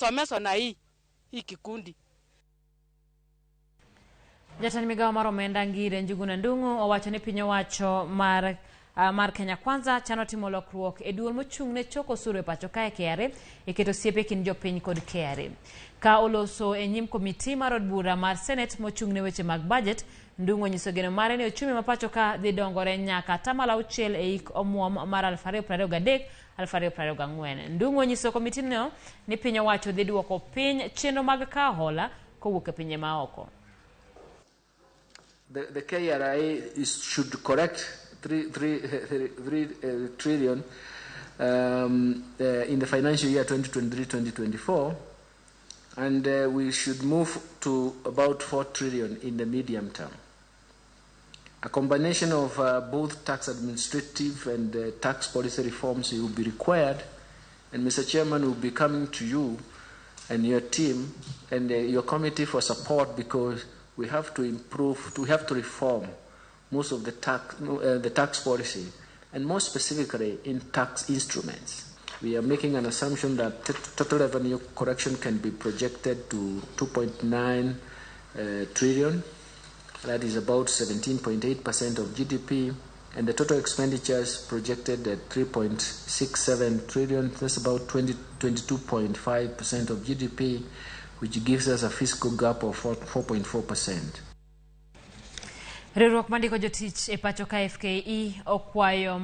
Someshwa na hii kikundi. Jatend migao mar omenda Ngire Njuguna Ndung'u owacho ni piny owacho mar Kenya Kwanza chano timo lokruok e duol mochung' ne choko osuru e pacho kae KRA e keto osiep e kind jopiny kod KRA. Ka oloso e nyim komiti mar od bura mar Senate mochung' ne weche mag budget, Ndung'u onyiso geno mare ni ochumi ma pacho ka dhi dongore nyaka 6% e hik omuom mar 2023 2024. Ndung'u onyiso komitino ni piny owacho dhi duoko piny chenro mag kawo hola kowuok e pinje maoko. The KRA should correct 3 trillion in the financial year 2023-2024, and we should move to about 4 trillion in the medium term. A combination of both tax administrative and tax policy reforms will be required, and Mr. Chairman will be coming to you and your team and your committee for support, because we have to improve, we have to reform most of the tax policy, and more specifically in tax instruments. We are making an assumption that total revenue correction can be projected to 2.9 trillion. That is about 17.8% of GDP, and the total expenditures projected at 3.67 trillion. That's about 22.5% of GDP, which gives us a fiscal gap of 4.4%. Riwruok mandiko jotich e pacho ka FKE okwayo